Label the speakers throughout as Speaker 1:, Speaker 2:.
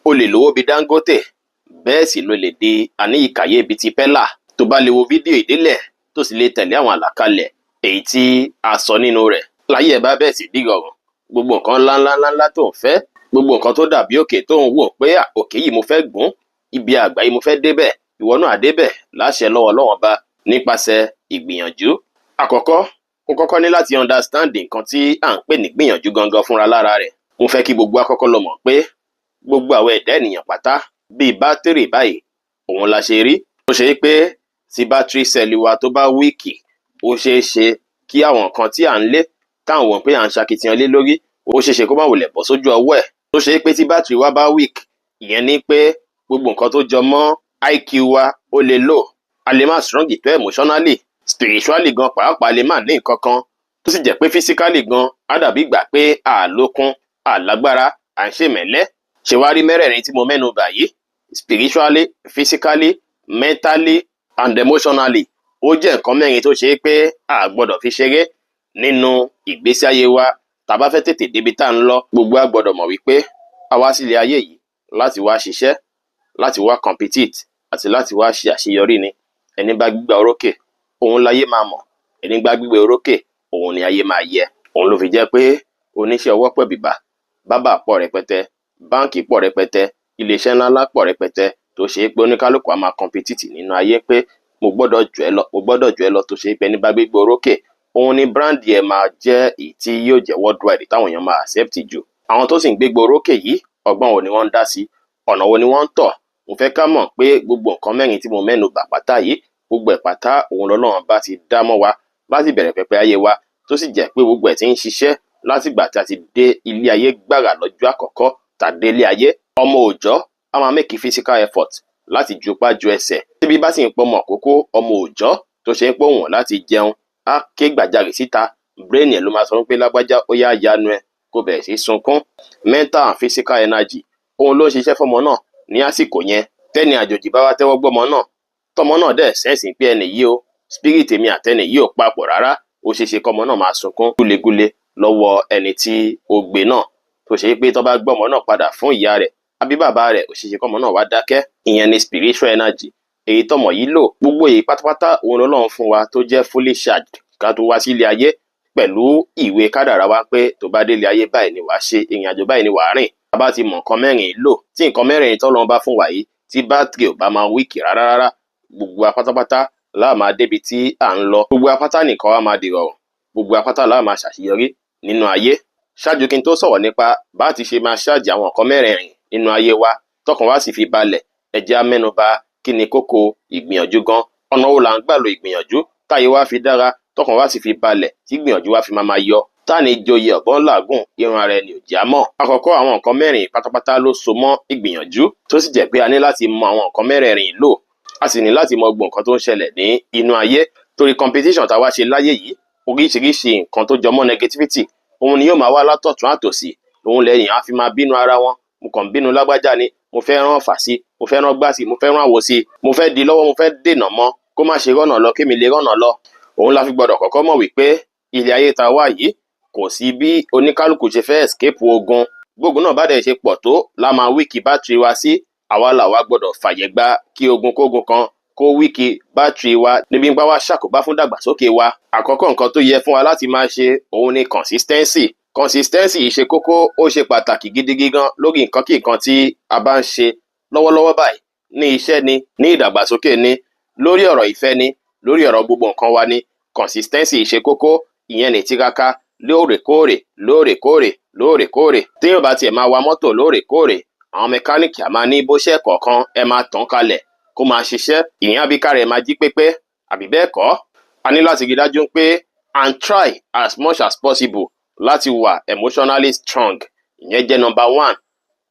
Speaker 1: O lè lówó bíi Dangote, bẹ́ẹ̀ sì ló lè di àníyíkáyé bíi ti Pella tó bá lè wo fídíò ìdílẹ̀ tó sì lè tẹ̀lé àwọn àlàkalẹ̀ èyí tí a sọ nínú rẹ̀. Láyé ẹ̀ bá bẹ́ẹ̀ sì dìrọ̀rùn, gbogbo nǹkan ńláńláńláńlá tó ń fẹ́, gbogbo nǹkan tó dàbí òkè tó ń wò pé òkè yìí mo fẹ́ gùn, ibi àgbà yìí mo fẹ́ débẹ̀, ìwọ náà débẹ̀ láṣẹ lọ́wọ́ Ọlọ́run Ọba nípasẹ̀ ìgbìyànjú. Àkọ́kọ́, o kọ́kọ́ ní láti understand nǹkan tí à ń pè ní gbìyànjú gangan fúnra lára rẹ̀. Mo fẹ́ kí gbogbo wa kọ́kọ́ lọ mọ̀ pé gbogbo àwọn ẹ̀dá ènìyàn pátá bíi bátìrì báyìí òun la ṣe rí. Ó ṣe é pé tí battery cell wa tó bá weak, ó ṣeé ṣe kí àwọn nǹkan tí à ń lé, táwọn wọ̀n pé à ń ṣakitiyan lé lórí, ó ṣeé ṣe kó má wulẹ̀ bọ́ sójú ọwọ́ ẹ̀. Tó ṣe é pé tí bátìrì wa bá weak, ìyẹn ni pé gbogbo nǹkan tó jọ mọ́ IQ wa ó lè low, a lè má strong tó emotionally, spiritually gan pàápàá lè má ní nǹkan kan, tó sì jẹ́ pé physically gan á dàbí ìgbà pé a lókun, a lágbára, à ń ṣèmẹ́lẹ́. Ṣé wàá rí mẹ́rẹ̀ẹ̀rin tí mo mẹ́nu bà yìí, spiritually, physically, mentally and emotionally, ó jẹ́ nǹkan mẹ́rin tó ṣe é pé a gbọ́dọ̀ fi ṣeré nínú ìgbésí ayé wa tá a bá fẹ́ tètè débi tá à ń lọ. Gbogbo a gbọ́dọ̀ mọ̀ wípé a wá sílé ayé yìí láti wá ṣiṣẹ́, láti wá compete àti láti wá ṣe àṣeyọrí ni. Ẹni bá gbígbá orókè, òun láyé máa mọ̀. Ẹni bá gbígbé orókè, òun ni ayé máa yẹ. Òun ló fi jẹ́ pé oníṣẹ́ ọwọ́ pọ̀ bìbà, bábà pọ̀ rẹpẹtẹ, báǹkì pọ̀ rẹpẹtẹ, iléeṣẹ́ ńláńlá pọ̀ rẹpẹtẹ, tó ṣe é pé oníkálukú á máa compete nínú ayé pé mo gbọ́dọ̀ jù ẹ́ lọ, mo gbọ́dọ̀ jù ẹ́ lọ. Tó ṣe é pé ẹni bá gbégbá orókè, òun ni brand ẹ̀ máa jẹ́ èyí tí yóò jẹ́ worldwide táwọn èèyàn máa accept jù. Àwọn tó sì ń gbégbá orókè yìí, ọgbọ́n wo ni wọ́n ń dá sí? Ọ̀nà wo ni wọ́n ń tọ̀? Mo fẹ́ ká mọ̀ pé gbogbo nǹkan mẹ́rin tí mo mẹ́nu bà pátá yìí, gbogbo ẹ̀ pátá òun lọ́lọ́run bá ti dá mọ́ wa láti bẹ̀rẹ̀ pẹpẹ ayé wa, tó sì jẹ́ pé gbogbo ẹ̀ ti ń ṣiṣẹ́ látìgbà tí a ti dé ilé ayé gbàrà lọ́jọ́ àkọ́kọ́ tá a dé ilé ayé. Ọmọ òòjọ́ á máa make physical effort láti jupá ju ẹsẹ̀. Tíbi bá sì ń pọmọ àkókò ọmọ òòjọ́ tó ṣe ń pòwọ̀n láti jẹun, á ké gbàjarè síta. Brain ẹ̀ ló máa sọ pé lágbájá, ó yá, yanu ẹ kó bẹ̀rẹ̀ sí sunkún. Mental and physical energy òun ló ń ṣiṣẹ́ fọmọ náà ní àsìkò yẹn. Tẹ́ni àjòjì bá wá tẹ́wọ́ gbọ́mọ náà, tọmọ náà dẹ̀ sense pé ẹni yìí o, spirit èmi àtẹni yìí ò papọ̀ rárá, ó ṣeé ṣe kọ́mọ náà máa sunkún gúlegúle lọ́wọ́ ẹni tí ó gbé náà, tó ṣe pé tó bá gbọ́mọ náà padà fún ìyá rẹ̀ àbí bàbá rẹ̀, ó ṣeé ṣe kọ́mọ náà wá dákẹ́. Ìyẹn ni spiritual energy èyí tọmọ yìí lò. Gbogbo èyí pátápátá òun lọ́lọ́run fún wa tó jẹ́ fully charged ká tó wá sílé ayé, pẹ̀lú ìwé kádàrá wa pé tó bá délé ayé, báyìí ni wàá ṣe ìrìn àjò, báyìí ni wàá rìn. Tá bá ti mọ̀ nǹkan mẹ́rin lò, tí nǹkan mẹ́rin tọ́lọ́run bá fún wa yìí, tí bátìrì ò bá máa weak rárá rárá, gbogbo wa pátápátá láà máa débi tí à ń lọ. Gbogbo apátá nìkan wa máa dìrọ̀rùn, gbogbo apátá láà máa ṣàṣeyọrí nínú ayé. Ṣáájú kí n tó sọ̀rọ̀ nípa bá ti ṣe máa ṣáàjì àwọn nǹkan mẹ́rẹ̀ẹ̀rin nínú ayé wa tọkàn wa sì fi balẹ̀, ẹ jẹ́ á mẹ́nuba kí ni kókó ìgbìyànjú gan, ọ̀nà wo là ń gbà lo ìgbìyànjú táyé wa fi dára, tọkàn wa sì fi balẹ̀, tí ìgbìyànjú wa fi máa máa yọ, táni joyè ọ̀bọ̀n làágùn irun ara ẹni ò já mọ́. Àkọ́kọ́, àwọn nǹkan mẹ́rin pátápátá ló so mọ́ ìgbìyànjú, tó sì jẹ́ pé a ní láti mọ àwọn nǹkan mẹ́rẹ̀ẹ̀rin lò, a sì ní láti mọ gbogbo nǹkan tó ń ṣẹlẹ̀ ní inú ayé, torí competition tá a wá ṣe láyé yìí, oríṣiríṣi nǹkan tó jọmọ́ negativity òun ni yóò máa wá látọ̀tún àtòsì. Òun lẹ́yìn á fi máa bínú ara wọn. Mo kàn ń bínú lágbájá ni, mo fẹ́ rán ọ̀fà sí, mo fẹ́ rán gbá sí, mo fẹ́ rán àwo sí, mo fẹ́ di lọ́wọ́, mo fẹ́ dènà mọ́ kó má ṣe rọ́nà lọ kémi lè rọ́nà lọ. Òun la fi gbọ́dọ̀ kọ́kọ́ mọ̀ wípé ilé ayé tá a wà yìí, kò sí bí oníkálukú ṣe fẹ́ escape ogun. Gbógun náà bá dẹ̀ ṣe pọ̀ tó la máa weak bátìrì wa sí, àwa làwa gbọ́dọ̀ fàyè gba kí ogun kógun kan kó weak bátìrì wa níbi ń bá wa ṣàkóbá fún dàgbàsókè wa. Àkọ́kọ́ nǹkan tó yẹ fún wa láti máa ṣe òun ni consistency. Consistency yìí ṣe kókó, ó ṣe pàtàkì gidigidi gan lórí nǹkan kí nǹkan tí a bá ń ṣe lọ́wọ́lọ́wọ́ báyìí, ní iṣẹ́ ni, ní ìdàgbàsókè ni, lórí ọ̀rọ̀ ìfẹ́ ni, lórí ọ̀rọ̀ gbogbo nǹkan wa ni. Consistency ṣe kókó, ìyẹn ní tiraka lóòrèkóòrè, lóòrèkóòrè, lóòrèkóòrè. Téèyàn bá tiẹ̀ máa wa mọ́tò lóòrèkóòrè, àwọn mẹkáníìkì á máa ní bó ṣe kọ̀ọ̀kan ẹ máa tàn kalẹ̀ kó máa ṣiṣẹ́, ìyẹn àbí kára ẹ̀ máa jí pépé, àbí bẹ́ẹ̀ kọ́. A ní láti rí dájú pé and try as much as possible láti wà emotionally strong. Ìyẹn jẹ́ number one,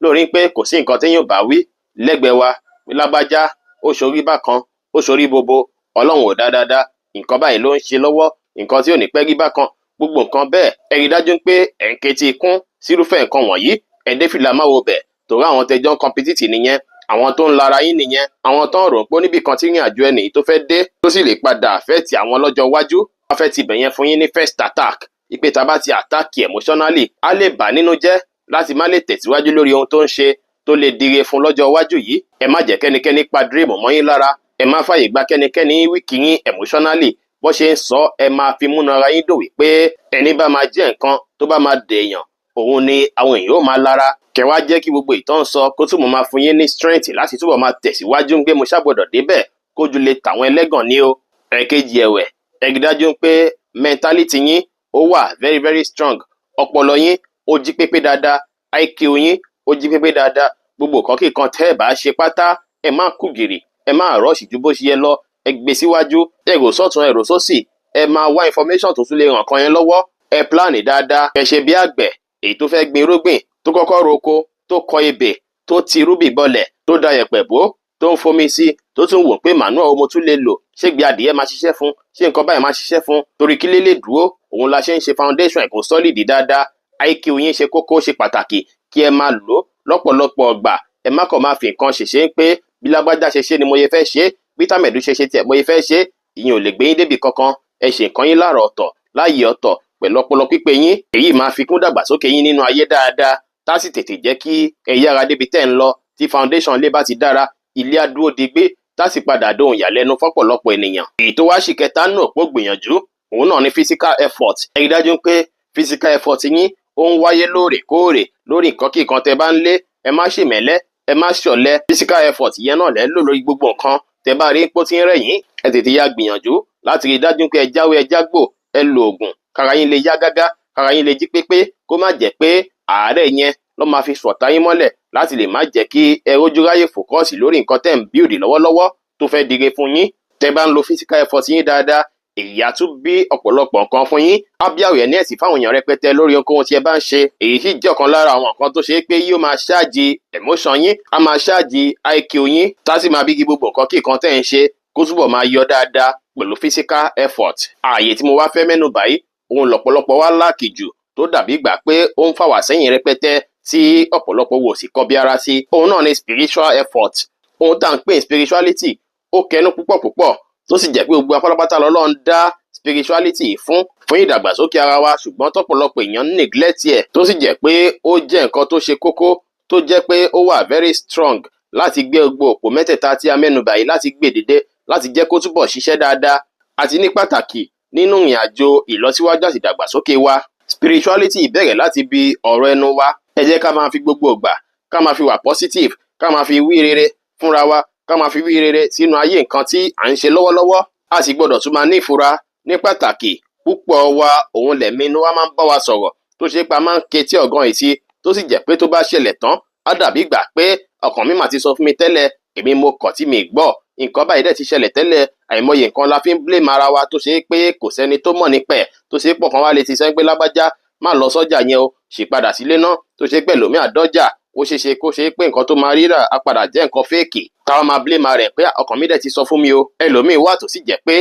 Speaker 1: lórí pé kò sí nǹkan téèyàn bá wí lẹ́gbẹ̀ẹ́ wa, lágbájá ó ṣorí bákan, ó ṣorí bobo, Ọlọ́run ò dá dáadáa, nǹkan báyìí ló ń ṣe lọ́wọ́, nǹkan tí ò ní pẹ́ rí bákan, gbogbo nǹkan bẹ́ẹ̀, ẹ rí dájú pé ẹ̀ ń ketí ikún sírúfẹ́ nǹkan wọ̀nyí. Ẹ̀ dé fìlà máwo bẹ̀, torí àwọn tẹjọ́ ń compete nìyẹn, àwọn tó ń lara yín nìyẹn, àwọn tó ń rò pé níbì kan tí ìrìn àjò ẹnì tó fẹ́ dé tó sì lè padà affect àwọn lọ́jọ́ iwájú. Wọ́n fẹ́ ti bẹ̀yẹn fún yín ní first attack, ìpè tá a bá ti attack emotionally, á lè bà nínú jẹ́ láti má lè tẹ̀síwájú lórí ohun tó ń ṣe. Tó tó lè dire fún lọ́jọ́ iwájú yìí. Ẹ má jẹ́ kẹ́nikẹ́ni pa dream mọ́ yín lára. Ẹ má fàyè gba kẹ́nikẹ́ni weak yín emotionally. Bó ṣe ń sọ, ẹ máa fi múná ara yín dùn wípé ẹni bá máa jẹ́ nǹkan tó bá máa dèèyàn, òun ni àwọn èèyàn ó máa lára. Kẹ wá jẹ́ kí gbogbo ìtàn sọ kó túbọ̀ máa fún yín ní strength láti túbọ̀ máa tẹ̀síwájú ń gbé mo ṣàgbọ́dọ̀ débẹ̀, kójú lè tàwọn ẹlẹ́gàn ní o. Ẹ̀kejì ẹ̀wẹ̀, ẹ rí dájú pé mentality yín ó wà very very strong. Ọpọlọ yín ó jí pépé dáadáa, IQ yín ó jí pépé dáadáa. Gbogbo nǹkan kíkan tẹ́ ẹ bá ṣe pátá, ẹ má kú gìrì, ẹ má rush ju bó ṣe yẹ lọ. Ẹ gbé síwájú, ẹ rò sọ́tún, ẹ rò sósì, ẹ máa wá information tó tún lè ràn kan yẹn lọ́wọ́. Ẹ plan dáadáa. Ẹ ṣe bí àgbẹ̀ èyí tó fẹ́ gbin irúgbìn, tó kọ́kọ́ roko, tó kọ ebè, tó ti irúgbìn bọlẹ̀, tó da yẹ̀pẹ̀ bò, tó ń fomi sí, tó tún wò pé manure mo tún lè lò, ṣé gbé adìyẹ máa ṣiṣẹ́ fún, ṣé nǹkan báyìí máa ṣiṣẹ́ fún, torí kí lè dúró. Òun la ṣe ń ṣe foundation ẹ̀ kó solid dáadáa. IQ yín ṣe kókó, ṣe pàtàkì kí ẹ máa lò lọ́pọ̀lọpọ̀ ọgbà. Ẹ má kàn máa fi nǹkan ṣèṣe ń pé bí lágbájá ṣe ṣe ni mo yẹ fẹ́ ṣe, bí tàmẹ̀dù ṣe ṣe tiẹ̀ mo yẹ fẹ́ ṣe. Ìyẹn ò lè gbé yín débi kankan. Ẹ ṣe nǹkan yín láàrọ̀ ọ̀tọ̀, láàyè ọ̀tọ̀, pẹ̀lú ọpọlọ pípé yín. Èyí máa fi kún dàgbàsókè yín nínú ayé dáadáa, tá sì tètè jẹ́ kí ẹ yára débi tẹ́ ń lọ. Tí foundation ilé bá ti dára, ilé á dúró digbí, tá sì padà dohun ìyàlẹ́nu fọ́pọ̀lọpọ̀ ènìyàn. Èyí tó wá sì kẹta nù òpó gbìyànjú, òun náà ni physical effort. Ẹ rí dájú pé physical effort yín ó ń wáyé lóòrèkóòrè lórí nǹkan kíkan tẹ́ bá ń lé. Ẹ má ṣèmẹ́lẹ́, ẹ má ṣọ̀lẹ. Physical effort yẹn náà lẹ́ lò lórí gbogbo nǹkan tẹ́ bá rí pó tí ń rẹ̀ yín. Ẹ tètè ya gbìyànjú láti rí dájú pé ẹ jáwé, ẹ jágbò, ẹ lo oògùn kára yín lè yá gágá, kára yín lè jí pépé, kó má jẹ́ pé àárẹ̀ yẹn ló máa fi sọ̀tá yín mọ́lẹ̀ láti lè má jẹ́ kí ẹ rójú ráyè focus lórí nǹkan tẹ́ ń build lọ́wọ́lọ́wọ́ tó fẹ́ dire fún yín. Tẹ́ bá ń lo physical effort yín dáadáa, èyí á tún bí ọ̀pọ̀lọpọ̀ nǹkan fún yín, á bí awareness fáwọn èèyàn rẹpẹtẹ lórí ohunkóhun tí ẹ bá ń ṣe. Èyí sì jẹ́ ọ̀kan lára àwọn nǹkan tó ṣe é pé yóò máa charge emotion yín, á máa charge IQ yín, tá sì máa bí kí gbogbo nǹkan kí nǹkan tẹ́ ń ṣe kó túbọ̀ máa yọ dáadáa pẹ̀lú physical effort. Ààyè tí mo wá fẹ́ mẹ́nu báyìí, òun lọ̀pọ̀lọpọ̀ wá lack jù, tó dàbí ìgbà pé ó ń fà wá sẹ́yìn rẹpẹtẹ, tí ọ̀pọ̀lọpọ̀ wò sí kọbi ara sí. Òun náà ni spiritual effort. Ohun tá à ń pè ní spirituality, ó kẹnu púpọ̀ púpọ̀, tó sì jẹ́ pé gbogbo apálápátá lọ́lọ́run dá spirituality fún ìdàgbàsókè ara wa, ṣùgbọ́n tọ́pọ̀lọpọ̀ èèyàn ń neglect ẹ̀, tó sì jẹ́ pé ó jẹ́ nǹkan tó ṣe kókó, tó jẹ́ pé ó wà very strong láti gbé gbogbo òpó mẹ́tẹ̀ẹ̀ta tí a mẹ́nubà yìí, láti gbé dìde, láti jẹ́ kó túbọ̀ ṣiṣẹ́ dáadáa, àti ní pàtàkì nínú ìrìn àjò ìlọsíwájú àti ìdàgbàsókè wa. Spirituality bẹ̀rẹ̀ láti bi ọ̀rọ̀ ẹnu wa. Ẹ jẹ́ ká máa fi gbogbo ìgbà ká máa fi wà positive, ká máa fi wí rere fúnra wa, ká máa fi wí rere sínú ayé nǹkan tí à ń ṣe lọ́wọ́lọ́wọ́. A sì gbọ́dọ̀ tún máa ní ìfura ní pàtàkì. Púpọ̀ wa, òun lẹ̀mí inú wa máa ń bá wa sọ̀rọ̀, tó ṣe pé a máa ń ketí ọ̀gàn ìsí, tó sì jẹ́ pé tó bá ṣẹlẹ̀ tán, á dàbí ìgbà pé ọkàn mi mà ti sọ fún mi tẹ́lẹ̀, èmi mo kọ̀ tí mi gbọ́. Nǹkan báyìí dẹ̀ ti ṣẹlẹ̀ tẹ́lẹ̀. Àìmọye nǹkan la fi ń blame ara wa, tó ṣe pé kò sẹ́ni tó mọ̀ nípa ẹ̀, tó ṣe pọ̀ kan wá lè ti sọ pé lágbájá, má lọ sọ́jà yẹn o, sì padà sílé náà, tó ṣe pé ẹlòmíì àdọ́jà, ó ṣeé ṣe kó ṣe pé nǹkan tó máa rírà á padà jẹ́ nǹkan fake, táwa máa blame rẹ̀ pé ọkàn mi dẹ̀ ti sọ fún mi o. Ẹlòmíì wà tó sì jẹ́ pé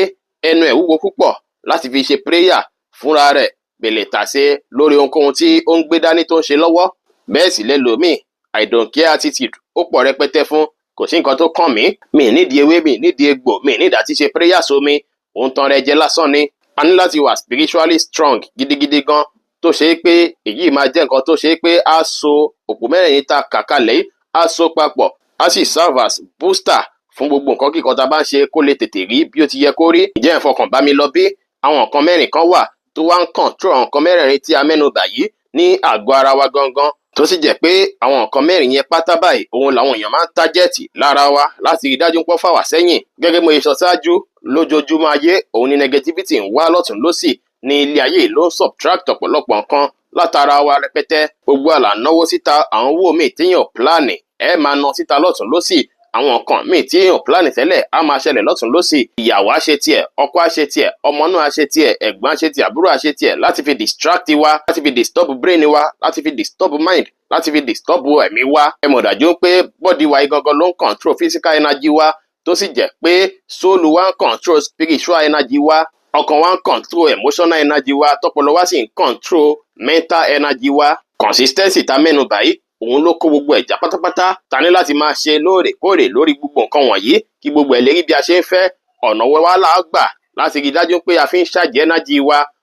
Speaker 1: ẹnu ẹ̀ wúwo púpọ̀ láti fi ṣe prayer fúnra rẹ̀ bèlè tàṣe lórí ohunkóhun tí ó ń gbé dání tó ń ṣe lọ́wọ́. Bẹ́ẹ̀ sì lẹ́lòmíì, I don't care attitude ó pọ̀ rẹpẹtẹ fún. Kò sí nǹkan tó kàn mí, mi nídìí ewé, mi nídìí egbò, mi nídìí àti ṣe prayer sómi. Òun tan rẹ jẹ lásán ni. A ní láti wà spiritually strong gidigidi gan, tó ṣe é pé èyí máa jẹ́ nǹkan tó ṣe é pé á so òpó mẹ́rẹ̀ẹ̀rin tá a kà kalẹ̀ yìí, á so papọ̀, á sì serve as booster fún gbogbo nǹkan kíkan tá a bá ń ṣe, kó lè tètè rí bí ó ti yẹ kó rí. Ǹjẹ́ ẹ fọkàn bá mi lọ bí? Àwọn nǹkan mẹ́rin kan wà tó wá ń control àwọn nǹkan mẹ́rẹ̀ẹ̀rin tí a mẹ́nu bà yìí ní àgọ́ ara wa gangan, tó sì jẹ́ pé àwọn nǹkan mẹ́rin yẹn pátá báyìí, òun làwọn èèyàn máa ń target lára wa láti rí dájú pọ́ fà wá sẹ́yìn. Gẹ́gẹ́ mo ṣe sọ ṣáájú, lójoojúmọ́ ayé, òun ni negativity ń wá lọ́tún lọ́sì ní ilé ayé, ló ń subtract ọ̀pọ̀lọpọ̀ nǹkan látara wa rẹpẹtẹ. Gbogbo àlà náwó síta, àwọn owó míì téèyàn plan, ẹ máa ná síta lọ́tún lọ́sì. Àwọn nǹkan míì tí èèyàn plan tẹ́lẹ̀ á máa ṣẹlẹ̀ lọ́tún lọ́sì. Ìyàwó á ṣe tiẹ̀, ọkọ á ṣe tiẹ̀, ọmọ náà á ṣe tiẹ̀, ẹ̀gbọ́n á ṣe tiẹ̀, àbúrò á ṣe tiẹ̀, láti fi distract wa, láti fi disturb brain wa, láti fi disturb mind, láti fi disturb ẹ̀mí wa. Ẹ mọ̀ dájú pé body wa yìí gangan ló ń control physical energy wa, tó sì jẹ́ pé soul wa ń control spiritual energy wa, ọkàn wa ń control emotional energy wa, tọpọlọ wa sì ń control mental energy wa. Consistency tá mẹ́nu báyìí, òun ló kó gbogbo ẹ̀já pátápátá ta ní láti máa ṣe lóòrèkóòrè lórí gbogbo nǹkan wọ̀nyí, kí gbogbo ẹ̀ lè rí bí a ṣe ń fẹ́. Ọ̀nà wo wá là á gbà láti rí i dájú pé a fi ń charge energy wa?